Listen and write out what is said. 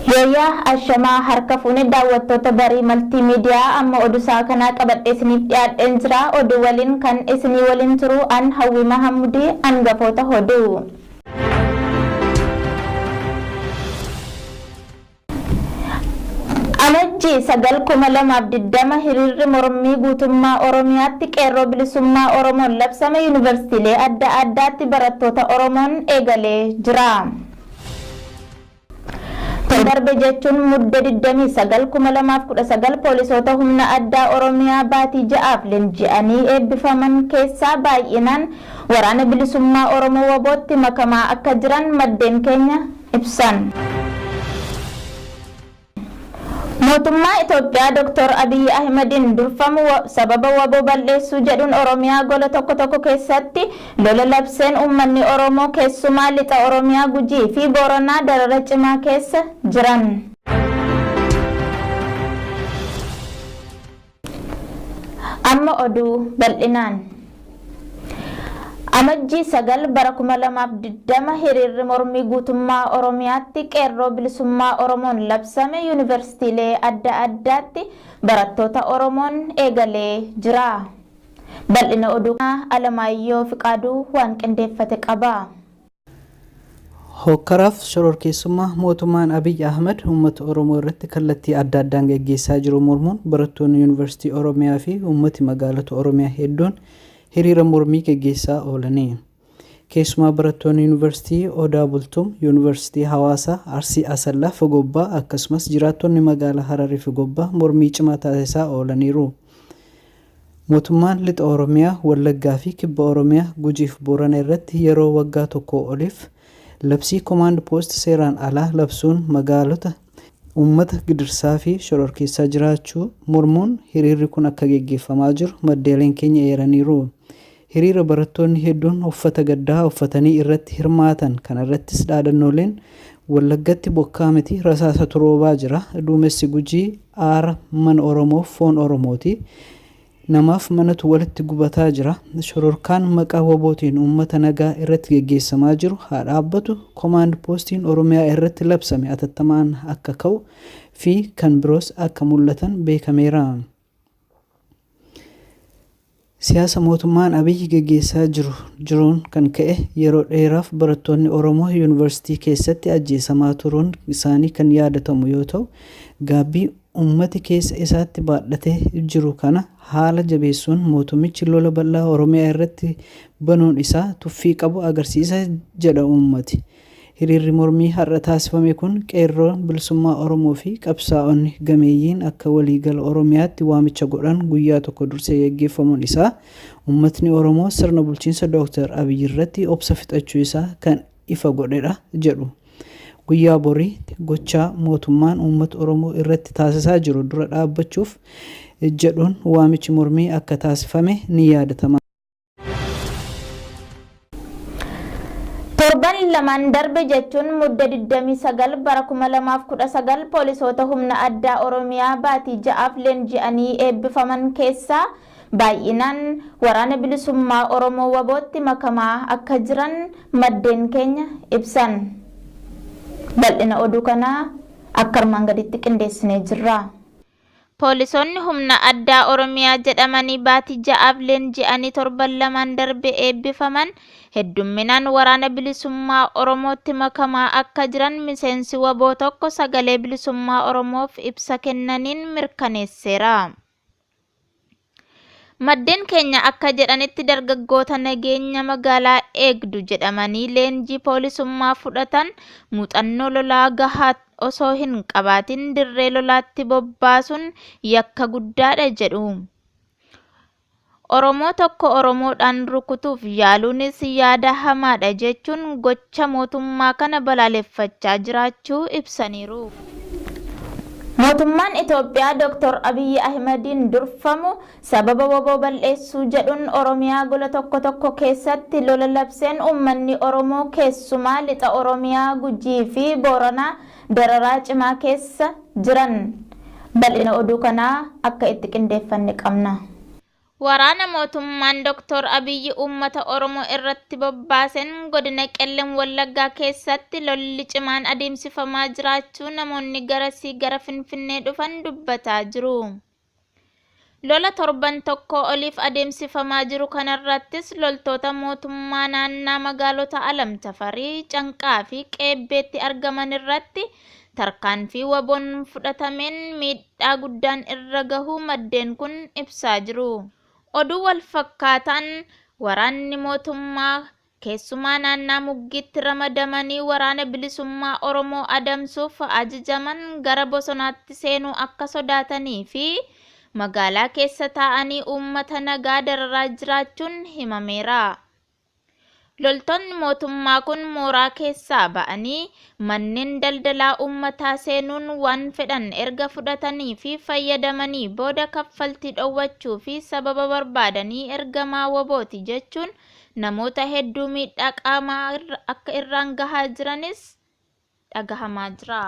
Yooyyaa ashamaa harka fuune daawwattoota Barii Maltii Miidiyaa, amma oduu isaa kanaa qabadhee isiniif dhiyaadheen jira. Oduu waliin kan isinii waliin turu an Hawwi Mahammudii. Hangafoota oduu. Amajjii 9, 2020 hiriirri mormii guutummaa Oromiyaatti Qeerroo Bilisummaa Oromoon labsame yuunivarsiitiilee adda addaatti barattoota Oromoon eegalee jira. Darbe jechuun Mudde 29, 2019 poolisoota humna addaa Oromiyaa baatii 6f leenji'anii eebbifaman keessaa baay'inaan Waraana Bilisummaa Oromoo WBOtti makamaa akka jiran maddeen keenya ibsan. Mootummaa Itoophiyaa Dr. Abiyyi Ahimadiin durfamu sababa WBO bal'eessuu jedhuun Oromiyaa gola tokko tokko keessatti lola labseen uummanni Oromoo keessumaa lixa Oromiyaa Gujii fi Booranaa darara cimaa keessa jiran. Amma oduu bal'inaan. Amajjii 9 bara 2020 hiriirri mormii guutummaa Oromiyaatti Qeerroo Bilisummaa Oromoon labsame yuunivarsiitiilee adda addaatti barattoota Oromoon eegalee jira. Bal'ina oduu Alamaayyoo Fiqaaduu waan qindeeffate qaba. Hokkaraaf shororkeessummaa mootummaan Abiy Ahmed uummata Oromoo irratti kallattii adda addaan geggeessaa jiru mormuun barattoonni Yuunivarsiitii Oromiyaa fi uummati magaalota Oromiyaa hedduun hiriira mormii geggeessaa oolanii. Keessumaa barattoonni Yuunivarsiitii Odaa Bultum, Yuunivarsiitii Hawaasaa, Arsii Asallaa fi Gobbaa akkasumas jiraattonni magaalaa Hararii fi Gobbaa mormii cimaa taasisaa oolaniiru. Mootummaan Lixa Oromiyaa, Wallaggaa fi Kibba Oromiyaa, Gujii fi Boorana irratti yeroo waggaa tokkoo oliif labsii Command Post seeraan alaa labsuun magaalota uummata gidirsaa fi shororkeessaa jiraachuu mormuun hiriirri kun akka geggeeffamaa jiru maddeeleen keenya eeraniiru. Hiriira barattoonni hedduun uffata gaddaa uffatanii irratti hirmaatan kanarrattis dhaadannooleen Wallaggatti bokkaa miti rasaasatu roobaa jira, duumessi Gujii aara mana Oromoof foon Oromooti, namaaf manatu walitti gubataa jira, shororkaan maqaa WBOtiin uummata nagaa irratti geggeessamaa jiru haa dhaabbatu, Komaand Poostiin Oromiyaa irratti labsame atattamaan akka ka'u fi kan biroos akka mul'atan beekameera. Siyaasa mootummaan Abiy geggeessaa jiru jiruun kan ka'e yeroo dheeraaf barattoonni Oromoo yuunivarsiitii keessatti ajjeesamaa turuun isaanii kan yaadatamu yoo ta'u, gaabbii uummati keessa isaatti baadhatee jiru kana haala jabeessuun mootummichi lola bal'aa Oromiyaa irratti banuun isaa tuffii qabu agarsiisa jedha uummati. Hiriirri mormii har'a taasifame kun Qeerroon Bilisummaa Oromoo fi qabsaa'onni gameeyyiin akka waliigala Oromiyaatti waamicha godhan guyyaa tokko dursee geggeeffamuun isaa ummatni Oromoo sirna bulchiinsa Dr. Abiy irratti obsa fixachuu isaa kan ifa godhedha jedhu. Guyyaa borii gochaa mootummaan uummata Oromoo irratti taasisaa jiru dura dhaabbachuuf jedhuun waamichi mormii akka taasifame ni yaadatama. Torban lamaan darbe jechuun Mudde 29 bara 2019 poolisoota humna addaa Oromiyaa baatii 6f leenji'anii eebbifaman keessaa baay'inaan Waraana Bilisummaa Oromoo WBOtti makamaa akka jiran maddeen keenya ibsan. Bal'ina oduu kanaa akka armaan gaditti qindeessinee jirra. Poolisoonni humna addaa Oromiyaa jedhamanii baatii 6f leenji'anii torban lamaan darbe eebbifaman heddumminaan Waraana Bilisummaa Oromootti makamaa akka jiran miseensi wbo tokko Sagalee Bilisummaa Oromoof ibsa kennaniin mirkaneesseera. Maddeen keenya akka jedhanitti dargaggoota nageenya magaalaa eegdu jedhamanii leenjii poolisummaa fudhatan muuxannoo lolaa gahaa osoo hin qabaatin dirree lolaatti bobbaasuun yakka guddaadha jedhu. Oromoo tokko Oromoodhaan rukutuuf yaaluunis yaada hamaadha jechuun gocha mootummaa kana balaaleffachaa jiraachuu ibsaniiru. Mootummaan Itoophiyaa Dr. Abiyyi Ahimadiin durfamu sababa wbo bal'eessuu jedhuun Oromiyaa gola tokko tokko keessatti lola labseen uummanni Oromoo keessumaa lixa Oromiyaa Gujii fi Booranaa dararaa cimaa keessa jiran. Bal'ina oduu kanaa akka itti qindeeffanne qabna. Waraana mootummaan Dr. Abiyyi uummata Oromoo irratti bobbaasen godina Qellem Wallaggaa keessatti lolli cimaan adeemsifamaa jiraachuu namoonni garasii gara Finfinnee dhufan dubbataa jiru. Lola torban tokko oliif adeemsifamaa jiru kanarrattis loltoota mootummaa naannaa magaalota Alam Tafarii, Canqaa fi Qeebbeetti argaman irratti tarkaanfii WBOn fudhatameen miidhaa guddaan irra gahuu maddeen kun ibsaa jiru. Oduu wal fakkaataan waraanni mootummaa keessumaa naannaa Muggiitti ramadamanii waraana bilisummaa Oromoo adamsuuf ajajaman gara bosonaatti seenuu akka sodaatanii fi magaalaa keessa taa'anii uummata nagaa dararaa jiraachuun himameera. Loltoonni mootummaa kun mooraa keessaa ba'anii manneen daldalaa uummataa seenuun waan fedhan erga fudhatanii fi fayyadamanii booda kaffaltii dhowwachuu fi sababa barbaadanii ergamaa WBOti jechuun namoota hedduu miidhaa qaamaa akka irraan gahaa jiranis dhagahamaa jira.